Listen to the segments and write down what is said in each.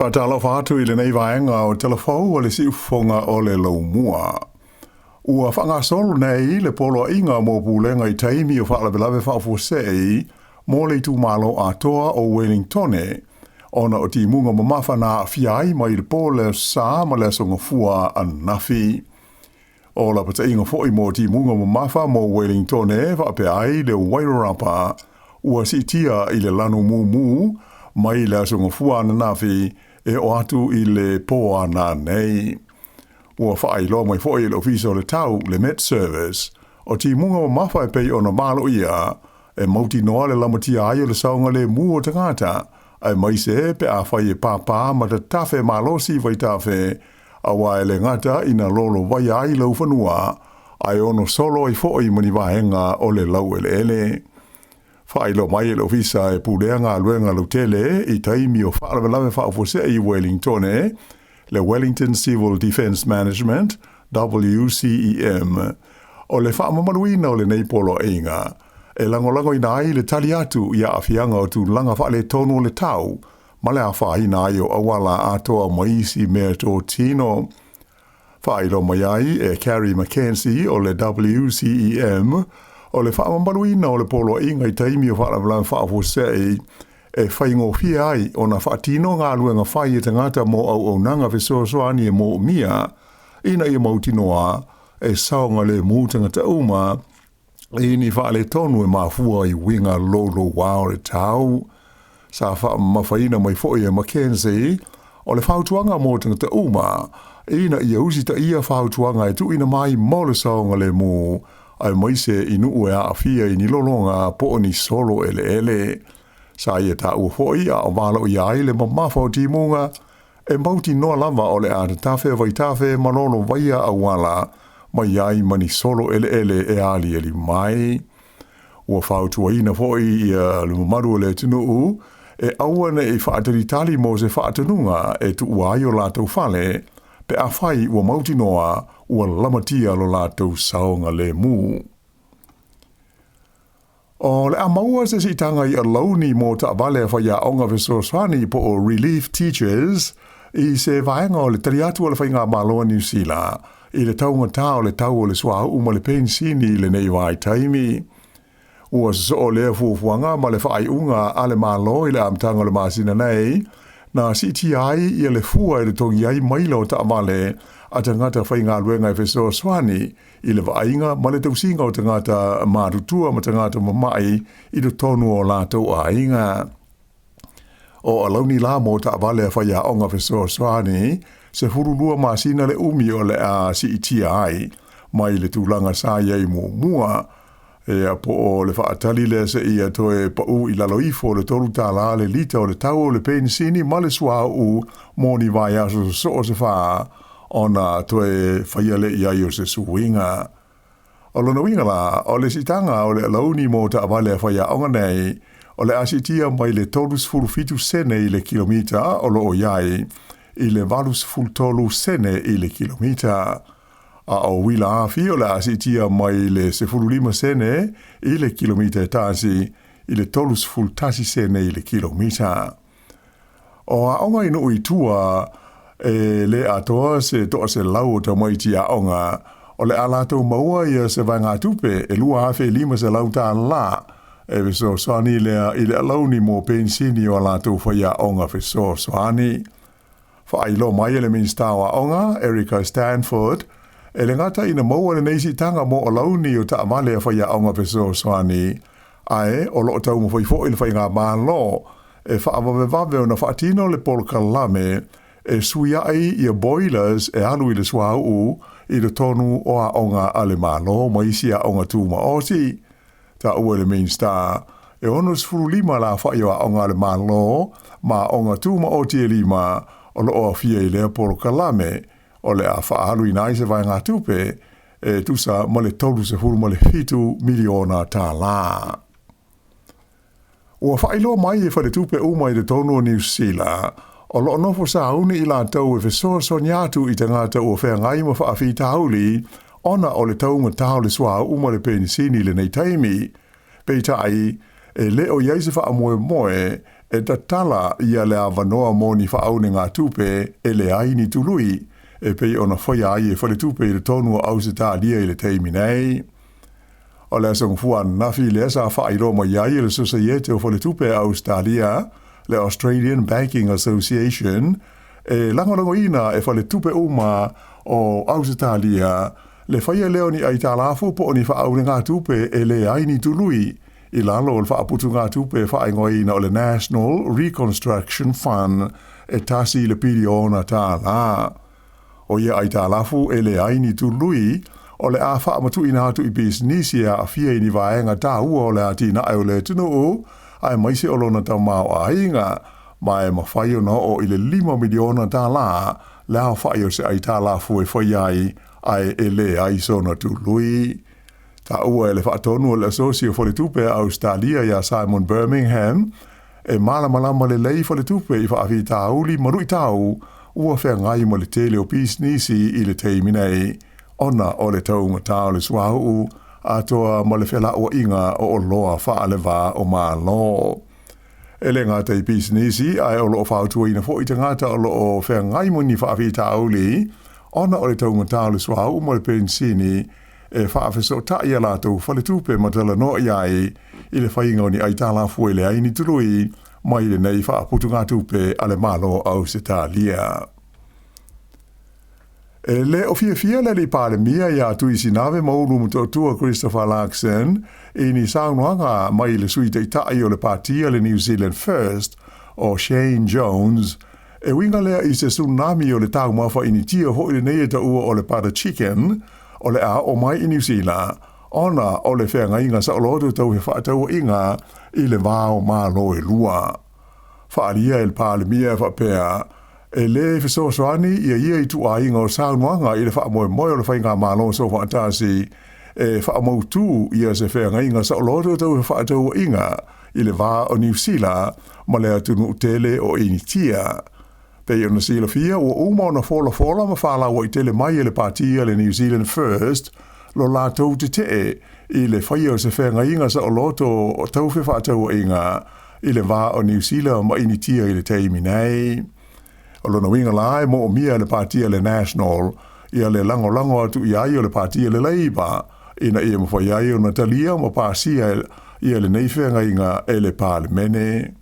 Faatalofa atu i lenei vaega o Talafou o le Siufofoga o le Laumua. Ua faagasolo nei le poloaiga mo pulega i taimi o faalavelave faafuasei mo le itumalo atoa o Wellingtone, ona o timuga mamafa na aafia ai mai le po le Aso Sa ma le Aso Gafua ananafi. O lapataiga foi mo timuga mamafa mo Wellingtone faapea ai le Wairarapa ua siitia i le lanu mumu mai le Aso Gafua ananafi e oo atu i le po a nanei. Ua faailoa mai foi e le Ofisa o le Tau, le Met Service, o timuga mamafa e pei ona valoia e mautinoa le lamatia ai o le saogalemu o tagata, aemaise pe afai e pāpā ma tatafe malosi vaitafe, aua e le gata ina lolovaia ai laufanua, ae ono solo ai foi ma ni vaega o le laueleele. Faailoa mai e le Ofisa e pulea galuega lautele i taimi o faalavelave faafuasei i Wellingtone, le Wellington Civil Defence Management, WCEM, o le faamamaluina o lenei poloaiga e lagolagoina ai le tali atu i aafiaga o tulaga faaletonu o le tau ma le afaina ai o auala atoa ma isi meatotino. Faailoa mai ai e Carrie McKenzie o le WCEM, o le faamamaluina o le poloaiga i taimi o faalavelave faafuasei e faigofie ai ona faatino galuega fai e tagata mo auaunaga fesoasoani e moomia ina ia mautinoa e saogalemu tagata uma i ni faaletonu e mafua i uiga louloua o le tau. Sa faamamafaina mai foi e McKenzie o le fautuaga mo tagata uma ina ia usitaia fautuaga e tuuina mai mo le saogalemu, aemaise i nuu e aafia i ni lologa po o ni solo eleele. Sa ia taua foi a o valoia ai le mamafa o timuga e mautinoa lava o le a tatafe vaitafe ma lolovaia auala mai ai ma ni solo eleele e aliali mai. Ua fautuaina foi ia le mamalu o le atunuu e aua ne i faatalitali mo se faatonuga e tuua ai o latou fale pe afai ua mautinoa ua lamatia lo latou saogalemu. O le a maua se siitaga i alauni mo taavale a faiaoga fesoasoani po o Relief Teachers i se vaega o le tali atu a le Faigamalo a Niu Sila i le taugatā o le tau o le suauu ma le penisini i lenei vaitaimi. Ua sosoo lea fuafuaga ma le faaiuga a le Malo i le amataga o le masina nei, na siitia ai ia le fua e totogi ai maila o taavale a tagata faigaluega e fesoasoani i le vaaiga ma le tausiga o tagata matutua ma tagata mama'i i totonu o latou aiga. O alauni la mo taavale a faiaoga fesoasoani, 12 masina le umi o le a siitia ai mai le tulaga sa i ai muamua, ia po o le faatali lea seia toe pau i lalo ifo o le $3 le lita o le tau o le penisini ma le suauu mo ni vaiaso sosoo se 4 ona toe faia lea i ai o se suiga. O lona uiga la, o le siitaga o le alauni mo taavale a faiaoga nei, o le a siitia mai le 37 sene i le kilomita o lo o i ai i le 83 sene i le kilomita. A o uila afi o le a siitia mai le 15 sene i le kilomita e tasi i le 31 sene i le kilomita. O aoga i nuu i tua e le atoa se 100 o tamaiti aoga, o le a latou maua ia se vaegatupe e $2,500 e fesoasoani lea i le alauni mo penisini o a latou faiaoga fesoasoani. Faailoa mai e le Minisita o Aoga, Erica Stanford, e le gata ina maua lenei siitaga mo alauni o taavale a faiaoga fesoasoani, ae o lo o taumafai foi le Faigamalo e faavavevave ona faatino le polokalame e suiai ia boilers e alu i le suauu i totonu o aoga a le Malo ma isi aoga tumaoti. Taua e le Minisita, e 65 le aofai o aoga a le Malo ma aoga tumaoti e 5 o lo o aofia i lea polokalame, o le a faaaluina ai se vaegatupe e tusa ma le $37 miliona. Ua faailoa mai e faletupe uma i totonu o Niu Sila, o lo o nofo sauni i latou e fesoasoani atu i tagata ua feagai ma faafitauli ona o le taugatā o le suauu ma le penisini i lenei taimi. Peitai, e le o i ai se faamoemoe e tatala ia le avanoa mo ni faaunegatupe e leai ni tului e pei ona faia ai e faletupe i totonu o Ausetalia i le taimi nei. O le aso Gafua ananafi lea sa faailoa mai ai e le Sosaiete o Faletupe a Ausetalia, le Australian Banking Association, e lagolagoina e faletupe uma o Ausetalia le faia lea o ni aitalafu po o ni faaunegatupe e leai ni tului i lalo o le faaputugatupe faaigoaina o le National Reconstruction Fund e $1 piliona. O ia aitalafu e leai ni tului o le a faamatuuina atu i pisinisi e aafia i ni vaega taua o le atinae o le atunuu aemaise o lona tamaoaiga, ma e mafai ona oo i le $5 miliona le aofai o se aitalafu e fai ai ae e leai sona tului. Taua e le faatonu o le Asosi o Faletupe a Ausetalia ia Simon Birmingham, e malamalama lelei faletupe i faafitauli ma luitau ua feagai ma le tele o pisinisi i le taimi nei, ona o le taugata o le suauu atoa ma le felauaiga o oloa faaleva o Malo. E le gata i pisinisi, ae o loo fautuaina foi tagata o loo feagai ma ni faafitauli ona o le taugata o le suauu ma le penisini e faafesootai ia latou faletupe ma talanoa i ai i le faiga o ni aitalafu e leai ni tului mai lenei faaputugatupe a le Malo o Ausetalia. E le o fiafia le alii Palemia ia Tuisinave Maulu Motootua Christopher Luxon i ni saunoaga mai le sui taitai o le patia le New Zealand First o Shane Jones, e uiga lea i se tsunami o le taumafa Initia foi lenei e taua o le butter chicken o le a oo mai i Niu Sila ona o le feagaiga saoloto tau fefaatauaiga i le va o Malo e lua. Faaalia e le Palemia e faapea, e lē fesoasoani ia ia ituaiga o saunoaga i le faamoemoe o le Faigamalo Soofaatasi e faamautū ia se feagaiga saoloto tau fefaatauaiga i le va o Niu Sila ma le atunuu tele o Initia. Pei ona silafia, ua uma ona folafola ma faalauaitele mai e le patia le New Zealand First lo latou tetee i le faia o se feagaiga saoloto tau fefaatauaiga i le va o Niu Sila ma Initia i le taimi nei. O lona uiga la e moomia e le patia le National ia le lagolago atu i ai o le patia le Labour ina ia mafai ai ona talia ma pasia ia lenei feagaiga e le Palemene.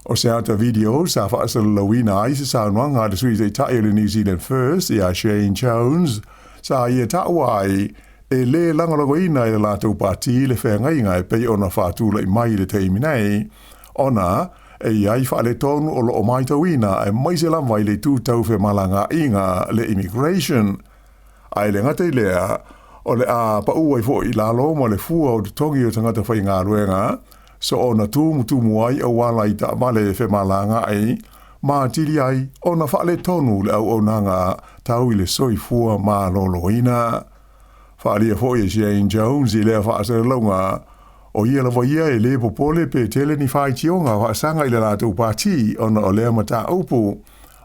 O se ata video sa faasalalauina ai se saunoaga a le sui taitai o le New Zealand First ia Shane Jones sa ia taua ai e lē lagolagoina e le latou pati le feagaiga e pei ona faatulai mai i le taimi nei, ona e i ai faaletonu o loo matauina aemaise lava i le itu tau femalagaaiga, le immigration. Ae le gata i lea, o le a paʻu ai foi i lalo ma le fua o totogi o tagata faigaluega, soona tumutumu ai auala i taavale femalagaai ma atili ai ona faaletonu le auaunaga tau i le soifua maloloina. Faaalia foi e Shane Jones i lea faasalalauga, o ia lava ia e lē popole pe tele ni faitioga faasaga i le latou pati ona o lea mataupu,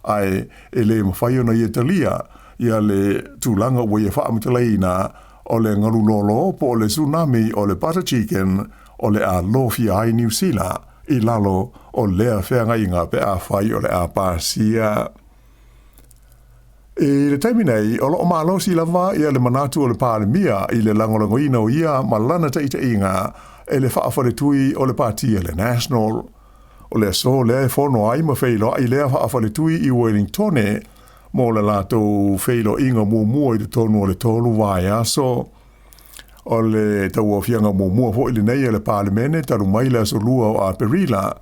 ae e lē mafai ona ia talia ia le tulaga ua ia faamatalaina o le galulolo po o le tsunami o le butter chicken o le a lofia ai Niu Sila i lalo o lea feagaiga pe afai o le a pasia. I le taimi nei, o loo malosi lava ia le manatu o le Palemia i le lagolagoina o ia ma lana taitaiga e le faafaletui o le patia le National. O le aso lea e fono ai ma feiloai lea faafaletui i Wellingtone mo le latou feiloaiga muamua i totonu o le 3 vaiaso. O le tauaofiaga muamua foi lenei e le Palemene talu mai le aso 2 o Aperila,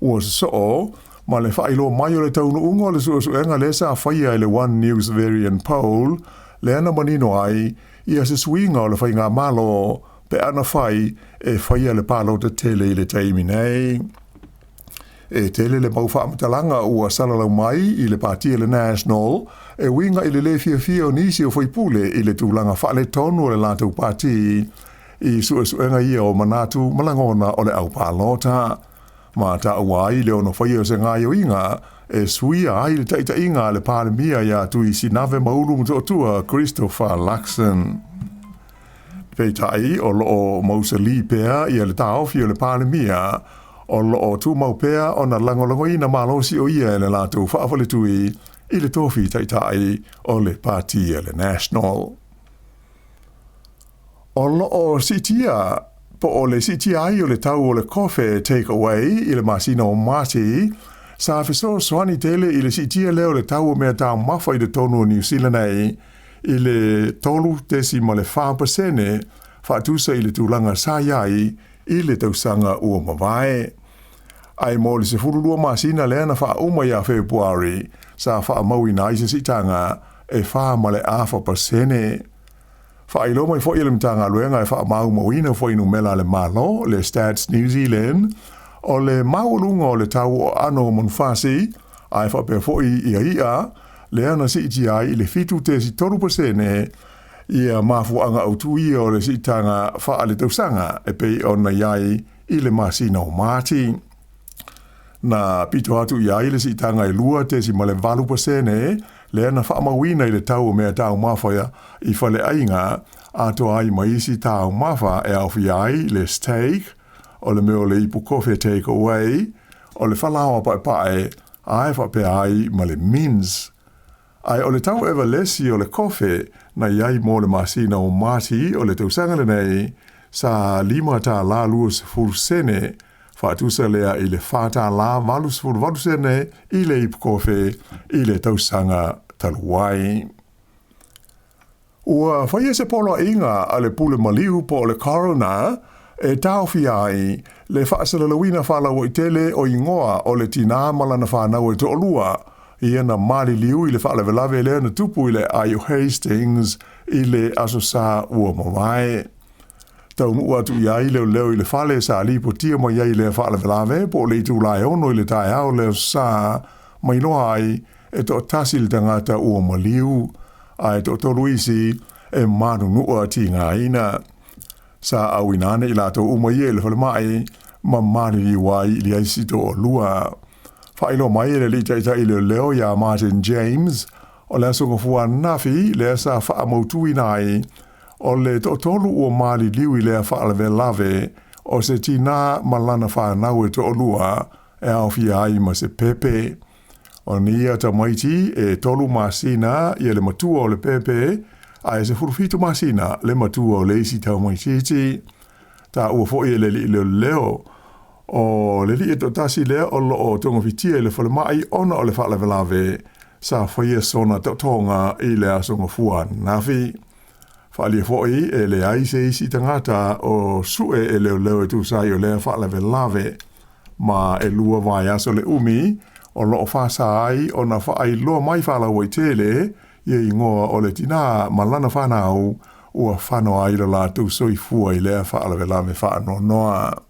ua sosoo ma le faailoa mai o le taunuuga o le suesuega lea sa faia e le One News Verian Poll, lea na manino ai ia se suiga o le faigamalo pe ana fai e faia le palota tele i le taimi nei. E tele le mau faamatalaga ua salalau mai i le patia le National e uiga i le lē fiafia o nisi o faipule i le tulaga faaletonu o le latou pati i suesuega ia o manatu ma lagona o le aupalota. Ma taua ai le ono faia o se gaoioiga e suia ai le taitaiga a le Palemia ia Tuisinave Maulu Motootua Christopher Luxon. Peitai o loo mausalī pea ia le taofi o le Palemia O loo tumau pea ona lagolagoina malosi o ia e le latou faafaletui i le tofi taitai o le Pati a le National. O loo siitia po o le siitia ai o le tau o le kofe take away i le masina o Mati sa fesoasoani tele i le siitia lea o le tau o mea taumafa i totonu o Niu Sila nei i le 3.4% faatusa i le tulaga sa i ai i le tausaga ua mavae. Ae mo le 12 masina lea na faauma ia Fepuari, sa faamauina ai se siitaga e 4.5%. Faailoa mai foi e le Matagaluega e faamaumauina fuainumera a le Malo, le Stats New Zealand, o le maualuga o le tau o aano o manufasi, ae faapea foi ia i'a, lea na siitia ai i le 7.3% ia mafuaaga autu ia o le siitaga faaletausaga e pei ona i ai i le masina o Mati. Na pito atu i ai le siitaga e 2.8% lea na faamauina i le tau o mea taumafa i faleaiga atoa ai ma isi taumafa e aofia ai le steak, o le mea o le ipu kofe take away, o le falaoa paepae, ae faapea ai ma le mince. Ae o le tau evalesi o le kofe na i ai mo le masina o Mati o le tausaga lenei, sa $5.20, faatusa lea i le $4.88 i le ipu kofe i le tausaga talu ai. Ua faia se poloaiga a le pule maliu po o le coroner e taofia ai le faasalalauina faalauaitele o igoa o le tinā ma lana fanau e toalua ia na maliliu i le faalavelave lea na tupu i le aai o Hastings i le Aso Sa ua mavae. Taunuu atu i ai leoleo i le fale sa lipotia mai ai lea faalavelave po o le itula e 6 i le taeao o le Aso Sa, ma iloa ai e toatasi le tagata ua maliu, ae toatolu isi e manunua tigaina. Sa auina ane i latou uma ia i le falemai ma maliliu ai i le isi toalua. Faailoa mai e le alii taitai leoleo ia Martin James, o le Aso Gafua ananafi lea sa faamautuina ai o le toatolu ua maliliu i lea faalavelave o se tinā ma lana fanau e toalua e aofia ai ma se pepe. O nei tamaiti e 3 masina ia le matua o le pepe, ae 17 masina le matua o le isi tamaitiiti. Taua foi e le alii leoleo o le alii e toatasi lea o loo togafitia i le falemai ona o le faalavelave sa faia sona taotoga i le Aso Gafua ananafi. Faaalia foi e leai se isi tagata o sue e leoleo e tusa ai o lea faalavelave, ma e 2 vaiaso le umi o loo faasa ai ona faailoa mai faalauaitele ia igoa o le tinā ma lana fanau ua fano ai lo latou soifua i lea faalavelave faanoanoa.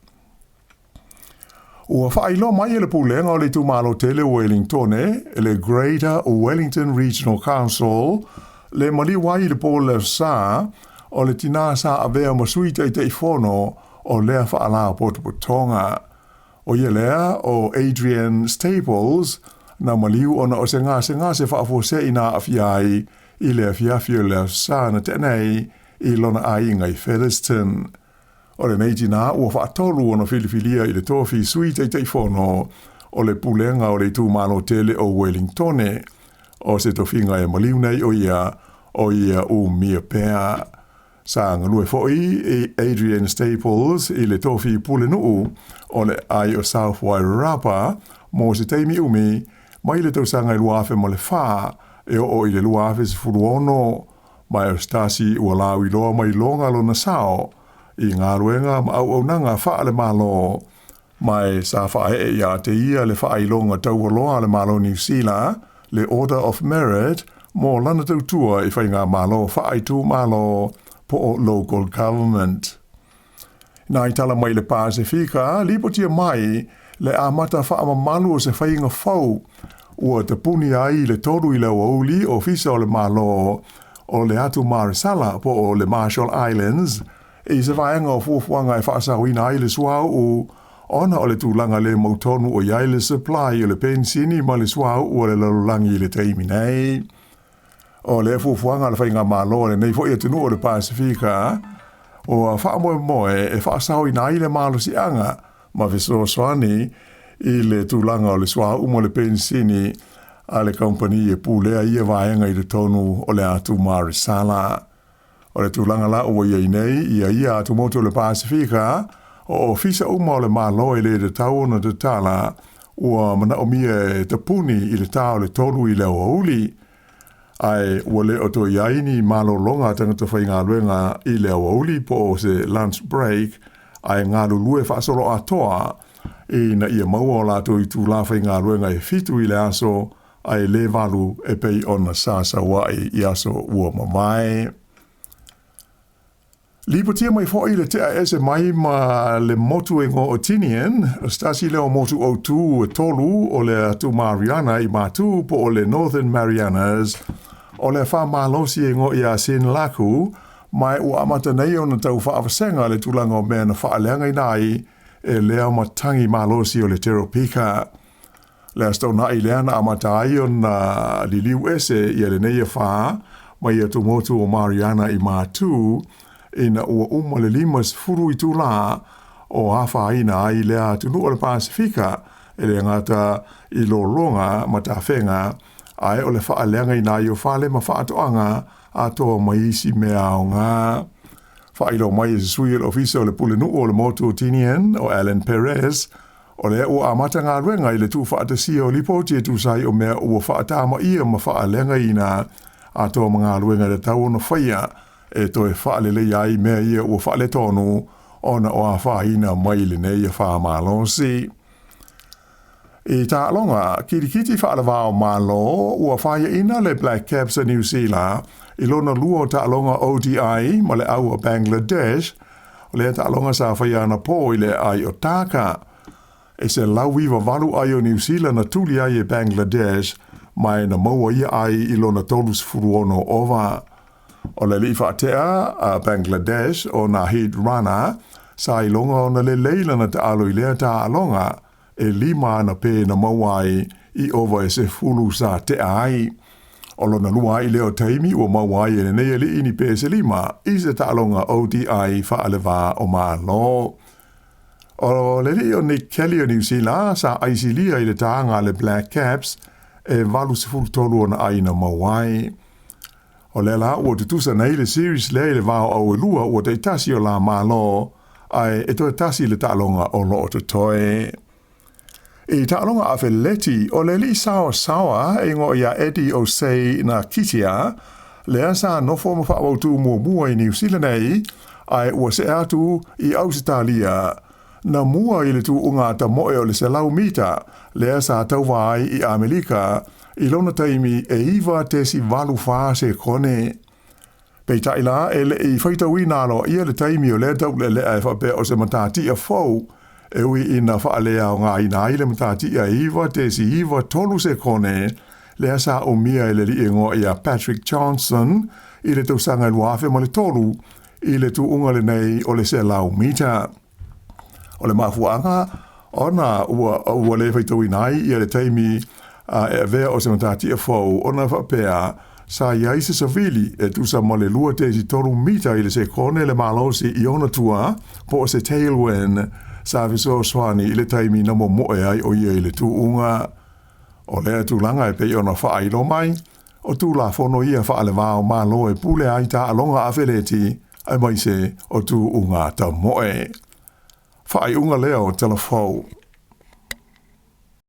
Ua faailoa mai e le pulega o le itumalo tele o Wellingtone, le Greater Wellington Regional Council, le maliu ai i le po o le Aso Sa o le tinā sa avea ma sui taitaifono o lea faalapotopotoga. O ia lea o Adrian Staples na maliu ona o se gasegase faafuasei na aafia ai i le afiafi o le Aso Sa na tea nei i lona aiga i Featherston. O lenei tinā ua faatolu ona filifilia i le tofi sui taitaifono o le pulega o le itumalo tele o Wellingtone. O se tofiga e maliu nei o ia o ia umia pea. Sa galue foi i Adrian Staples i le tofi pulenuu o le aai o South Wairarapa mo se taimi umi mai le tausaga i 2004 e oo i le 2016, ma e o se tasi ua lauiloa mai loga lona sao i galuega ma auaunaga faale-Malo, ma e sa faaee ia te ia le faailoga taualoa a le Malo Niu Sila, le Order of Merit, mo lana tautua i faigamalo faaitumalo po o local government. Nai tala mai le Pasefika, lipotia mai le amata faamamalu o se faiga fou ua tapuni ai i le 3 i le aoauli Ofisa o le Malo o le Atu Maresala po o le Marshall Islands i se vaega o fuafuaga e faasaoina ai le suauu ona o le tulaga le mautonu o i ai le supply o le penisini ma le suauu o le lalolagi i le taimi nei. O lea fuafuaga a le faigamalo a lenei foi atunuu o le Pasefika ua faamoemoe e faasaoina ai le malosiaga ma fesoasoani i le tulaga o le suauu ma le penisini a le kamupani e pulea ia vaega i totonu o le atu Marisala. O le tulaga la ua i ai nei ia ia atumotu o le Pasefika, o ofisa uma o le Malo e le tatau ona tatala, ua manaomia e tapuni i le ta o le 3 i le aoauli, ae ua le o toe i ai ni malologa a tagata faigaluega i le aoauli po o se lunch break, ae galulue faasoloatoa ina ia maua o latou itula faigaluega e 7 i le aso, ae le 8 e pei ona sa sau ai i aso ua mavae. Lipotia mai foi le tea ese mai ma le motu e igoa o Tinian, o se tasi lea o motu autū e 3 o le atu Mariana i Matu po o le Northern Marianas, o le afa malosi e igoa ia Sinlaku, ma ua amata nei ona tau faavasega le tulaga o mea na faaleagaina ai e lea matagi malosi o le Teropika. Le Aso Toonai lea na amata ai ona liliu ese ia lenei afa mai atumotu o Mariana i Matu, ina ua uma le 50 itulā o afaina ai lea atunuu o le Pasefika e le gata i lologa ma tafega, ae o le faaleagaina ai o fale ma faatoaga atoa mai isi mea aoga. Faailoa mai e se sui o le ofisa o le Pulenuu o le motu o Tinian, o Alan Perez, o lea ua amata galuega i le tuufaatasia o lipoti e tusa ai o mea ua faatamaia ma faaleagaina atoa ma galuega e tatau ona faia e toe faaleleia ai mea ia ua faaletonu ona o afaina mai lenei afa malosi. I taaloga kilikiti faaleva o Malo, ua faiaina le Black Caps a Niu Sila i lona lua o taaloga ODI ma le au a Bangladesh, o lea taaloga sa faia anapo i le aai o Dhaka. E 198 ai o Niu Sila na tuli ai e Bangladesh, ma e na maua ia ai i lona 36 ova. O le alii faatea a Bangladesh o Nahid Rana, sa iloga ona lelei lana taalo i lea taaloga, e 5 ana pē na maua ai i ova e 10 sa tea ai. O lona lua ai lea o taimi ua maua ai e lenei alii ni pē se 5 i se taaloga ODI faaleva o Malo. O le alii o Nick Kelly o Niu Sila sa aisilia i le taga a le Black Caps e 83 ona ai na maua ai. O lea la ua tutusa nei le series lea i le va o auelua ua taitasi o la Malo, ae e toe tasi le taaloga o loo totoe. I taaloga afeleti, o le alii saoasaoa e igoa ia Eddie Osei na Kitia, lea sa nofo ma faamautu muamua i Niu Sila nei, ae ua see atu i Ausetalia, na mua i le tuuga a tamoe o le 100 mita, lea sa tauva ai i Amelika, i lona taimi e 9.84 sekone. Peitai la, e le i faitauina aloaia le taimi o lea taulealea e faapea o se matatia fou, e ui ina faaleaogaina ai le matatia e 9.93 sekone, lea sa umia e le alii e igoa ia Patrick Johnson i le tausaga e 2003 i le tuuga lenei o le 100 mita. O le mafuaaga ona ua le faitauina ai ia le taimi e avea o se matatia fou, ona faapea sa i ai se savili e tusa ma le 2.3 mita i le sekone le malosi i ona tua, po o se tailwind, sa fesoasoani i le taimi na momoe ai o ia i le tuuga. O lea tulaga e pei ona faailoa mai, o Tulafono ia faaleva o Malo e pule ai taaloga afeleti aemaise o tuuga tamoe. Faaiuga lea o Tala Fou.